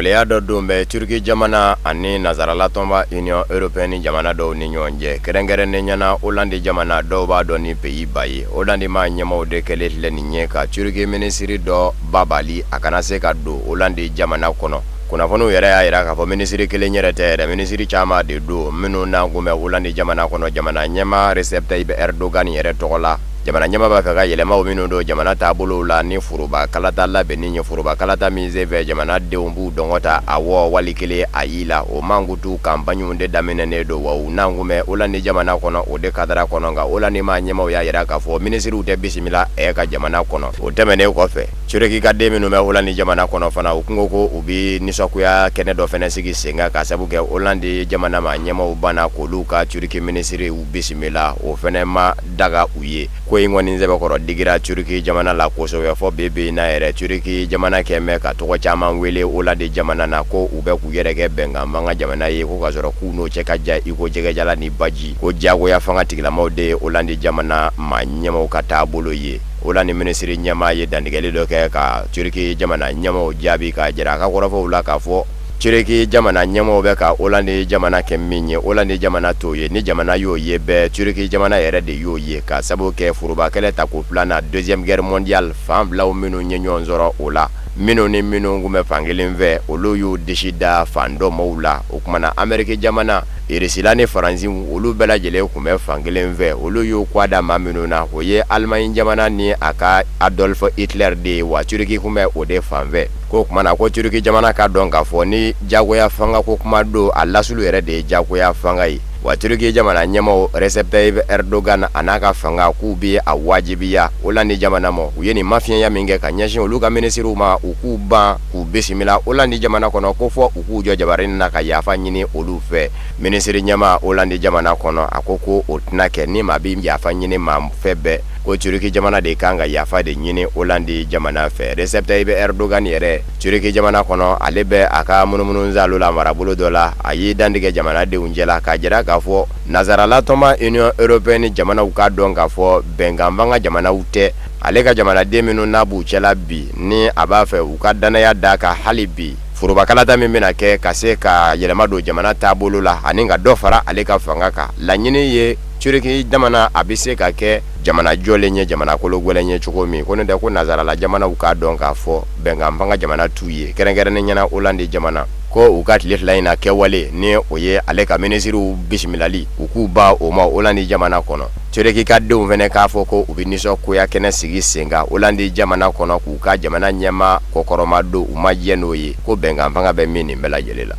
Gɛlɛya dɔ don bɛ Turki jamana ani nansarala tɔnba Union européenne jamana dɔw ni ɲɔgɔn cɛ, kɛrɛnkɛrɛnnenya na Hollande jamana, dɔw b'a dɔn ni Pays-Bas ye. Hollande maa ɲɛmaaw de kɛlen filɛ nin ye ka Turki minisiri dɔ babali a kana se ka don Hollande jamana kɔnɔ. Kunnafoniw yɛrɛ y'a jira k'a fɔ minisiri kelen yɛrɛ tɛ yɛrɛ, minisiri caman de don minnu n'a kun bɛ Hollande jamana kɔnɔ jamana ɲɛmaa Recep Tayyip Erdogan yɛrɛ tɔgɔ la. Jamana ɲɛmaa b'a fɛ ka yɛlɛmaw minnu don jamana taabolow la ni foroba kalata labɛnni ye, foroba kalata min senfɛ jamana denw b'u dɔngɔ ta awɔ wali kelen ayi la, o mankutu kanpaɲiw de daminɛnen don, wa u n'a kun bɛ Hollande jamana kɔnɔ o de kadara kɔnɔ. Nka Hollande maa ɲɛmaaw y'a jira k'a fɔ minisiriw tɛ bisimila ɛ ka jamana kɔnɔ. O tɛmɛnen kɔfɛ, Turki ka den minnu bɛ Hollande jamana kɔnɔ fana, u kun ko ko u bɛ nisɔngoya kɛnɛ dɔ fana sigi sen kan k'a sabu kɛ Hollande jamana maa ɲɛmaaw banna k'olu ka Turki minisiriw bisimila, o fana ma daga u ye. Ko in kɔni sɛbɛkɔrɔ digira Turiki jamana la kosɛbɛ, fɔ bi bi in na yɛrɛ Turiki jamana kɛn bɛ ka tɔgɔ caman wele Olandi jamana na, ko u bɛ k'u yɛrɛ kɛ bɛnkan fanga jamana ye, ko k'a sɔrɔ k'u n'o cɛ ka jan i ko jɛgɛjalan ni baji, ko diyagoya fanga tigilamaw de ye Olandi jamana maa ɲɛmaaw ka taabolo ye. Olandi minisiri ɲɛmaa ye dantigɛli dɔ kɛ ka Turiki jamana ɲɛmaaw jaabi k'a jira a ka kɔrɔfɔw la k'a fɔ Turiki jamana ɲɛmaaw bɛ ka Olandi jamana kɛ min ye, Olandi jamana t'o ye. Ni jamana y'o ye bɛɛ, Turiki jamana yɛrɛ de y'o ye, k'a sabu kɛ forobakɛlɛ tako filanan, deuxième guerre mondiale, fan filaw minnu ye ɲɔgɔn sɔrɔ o la, minnu ni minnu tun bɛ fan kelen fɛ, olu y'u disi da fan dɔ maaw la. O tuma na Ameriki jamana, Irisila ni Faransi, olu bɛɛ lajɛlen tun bɛ fan kelen fɛ. Olu y'u kɔ da maa minnu na, o ye Alimaɲi jamana ni a ka Adolf Hitler de ye, wa Turiki tun bɛ o de fan fɛ. Ko o tuma na ko Turiki jamana k'a dɔn k'a fɔ ni jagoya fanga ko kuma don, a lasulu yɛrɛ de ye jagoya fanga ye. Wa Turiki jamana ɲɛmaaw Recep Tayyip Erdogan a n'a ka fanga, k'u bɛ a wajibiya Olandi jamana ma, u ye nin mafiɲɛya min kɛ ka ɲɛsin olu ka minisiriw ma, u k'u ban k'u bisimila Olandi jamana kɔnɔ, ko fɔ u k'u jɔ jabarani na ka yafa ɲini olu fɛ. Minisiri ɲɛmaa Olandi jamana kɔnɔ, a ko ko o tɛna kɛ. Ni maa bɛ yafa ɲini maa fɛ bɛɛ, ko Turiki jamana de kan ka yafa de ɲini Olandi jamana fɛ. Recep Tayyip Erdogan yɛrɛ, Turiki jamana kɔnɔ, ale bɛ a ka munumunusaalo la marabolo dɔ la. A y'i dantigɛ jamanadenw cɛla k'a jira k'a fɔ nansarala tɔnba Union européenne jamanaw k'a dɔn k'a fɔ bɛnkan fanga jamanaw tɛ. Ale ka jamanaden minnu n'a b'u cɛla bi, ni a b'a fɛ u ka dannaya d'a kan hali bi, forobakalata min bɛna kɛ ka se ka yɛlɛma don jamana taabolo la ani ka dɔ fara ale ka fanga kan, laɲini ye Turiki jamana a bɛ se ka kɛ jamana jɔlen ye, jamana kolo gɛlɛn ye cogo min. Ko n'o tɛ, ko nansarala jamanaw k'a dɔn k'a fɔ bɛnkan fanga jamana t'u ye, kɛrɛnkɛrɛnnenya la Olandi jamana, ko u ka tile 2 in na kɛwale ni o ye ale ka minisiriw bisimilali, u k'u ban o ma Olandi jamana kɔnɔ. Turiki ka denw fana k'a fɔ ko u bɛ nisɔngoya kɛnɛ sigi sen kan Olandi jamana kɔnɔ k'u ka jamana ɲɛmaa kɔkɔrɔmadon, u ma jɛn n'o ye, ko bɛnkan fanga bɛ min nin bɛɛ lajɛlen la.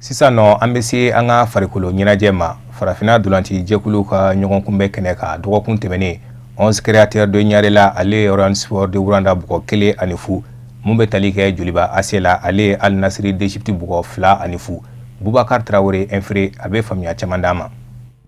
Sisan nɔ, an bɛ se an ka farikolo ɲɛnajɛ ma. Farafinna ntolaci jɛkulu ka ɲɔgɔnkunbɛn kɛnɛ kan dɔgɔkun tɛmɛnen, 11 Créateurs de Ɲarela, ale ye Rayon Sport de Rwanda bugɔ 1-0. Mun bɛ tali kɛ Joliba AC la, ale ye Al Nasri d'Égypte bugɔ 2-0. Bubakar Tarawele Infre, a bɛ faamuya caman d'an ma.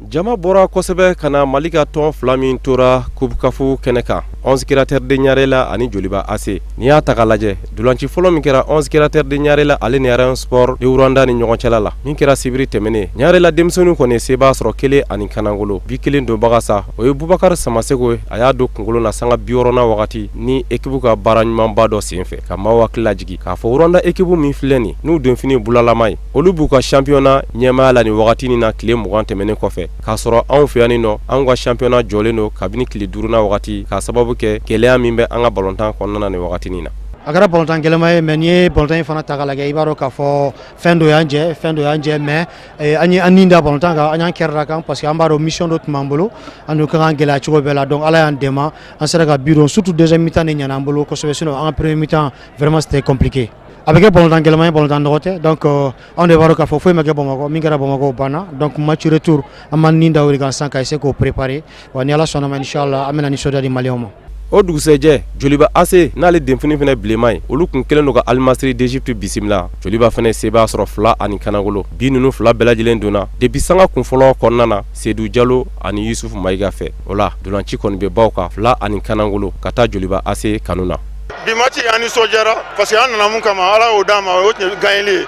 Jama bɔra kosɛbɛ ka na Mali ka tɔn fila min tora Coupe CAF kɛnɛ kan, 11 Créateurs de Ɲarela ani Joliba AC. N'i y'a ta k'a lajɛ, ntolaci fɔlɔ min kɛra 11 Créateurs de Ɲarela ale ni Rayon Sport de Rwanda ni ɲɔgɔn cɛla la, min kɛra sibiri tɛmɛnen, Ɲarela denmisɛnninw kɔni sebaa sɔrɔ 1-0. Bi kelen donbaga sa, o ye Bubakari Samaseko ye. A y'a don kunkolo na sanga 60nan wagati ni ekipu ka baara ɲumanba dɔ senfɛ, ka maaw hakili lajigin k'a fɔ Rwanda ekipu min filɛ nin, n'u donfini bulalama ye, olu b'u ka championnat ɲɛmaaya la nin wagati nin na tile 20 tɛmɛnen kɔfɛ, k'a sɔrɔ anw fɛ yan nin nɔ, anw ka championnat jɔlen don kabini tile duurunan wagati, k'a sababu kɛ gɛlɛya min bɛ an ka balontan kɔnɔna na nin wagati nin na. A kɛra balontan gɛlɛnman ye, mais n'i ye balontan in fana ta k'a lajɛ, i b'a dɔn k'a fɔ fɛn dɔ y'an jɛ, fɛn dɔ y'an jɛ, mais an ye an ni da balontan kan, an y'an cœur da kan, parce que an b'a dɔn mission dɔ tun b'an bolo, an dun ka kan gɛlɛya cogo bɛɛ la. Donc Ala y'an dɛmɛ, an sera ka but don, surtout deuxième mi-temps de ɲɛna an bolo kosɛbɛ. Sinon an ka premier mi-temps, vraiment, c'était compliqué. A bɛ kɛ balontan gɛlɛman ye, balontan nɔgɔ tɛ. Donc anw de b'a dɔn k'a fɔ foyi ma kɛ Bamakɔ, min kɛra Bamakɔ, o banna. Donc match retour, an b'an ni da o de kan sisan ka essayer k'o préparer. Wa ni Ala sɔnna ma, inchallah, an bɛna nisɔndiya di maliyɛnw ma. O dugusɛjɛ, Joliba AC n'ale denfini fana bilenman ye, olu tun kɛlen don ka Al Masry d'Égypte bisimila. Joliba fana sebaa sɔrɔ 2-0. Bi ninnu fila bɛɛ lajɛlen donna depuis sanga kun fɔlɔ kɔnɔna na, Seydou Jalo ani Yusufu Mayiga fɛ. O la, ntolaci kɔni bɛ baw kan 2-0 ka taa Joliba AC kanu na. Bi match, an nisɔndiyara parce que an nana mun kama, Ala y'o d'an ma, o tun ye gagneli ye.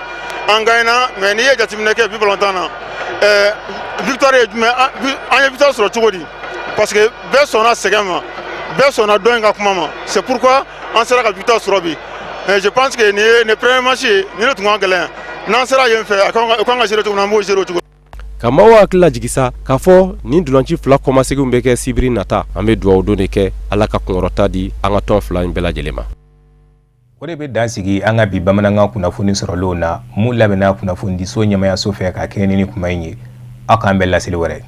An gagnena, mais n'i ye jateminɛ kɛ bi balontan na, victoire ye jumɛn? An ye victoire sɔrɔ cogo di? Parce que bɛɛ sɔnna sɛgɛn ma, bɛɛ sɔnna dɔ in ka kuma ma. C'est pourquoi an sera ka victoire sɔrɔ bi. Mais je pense que nin ye nin premier match ye, nin de tun ka gɛlɛn. N'an sera yen fɛ, a kan ka gérer cogo min na, an b'o gérer o cogo. Ka maaw hakili lajigin sa k'a fɔ nin ntolaci fila kɔmaseginw bɛ kɛ sibiri nata. An bɛ dugawu don de kɛ, Ala ka kunkɔrɔta di an ka tɔn fila in bɛɛ lajɛlen ma. O de bɛ dan sigi an ka bi bamanankan kunnafoni sɔrɔlenw na, mun labɛnna kunnafonidiso ɲɛmayaso fɛ ka kɛɲɛ ni kuma in ye. Aw k'an bɛn laseli wɛrɛ.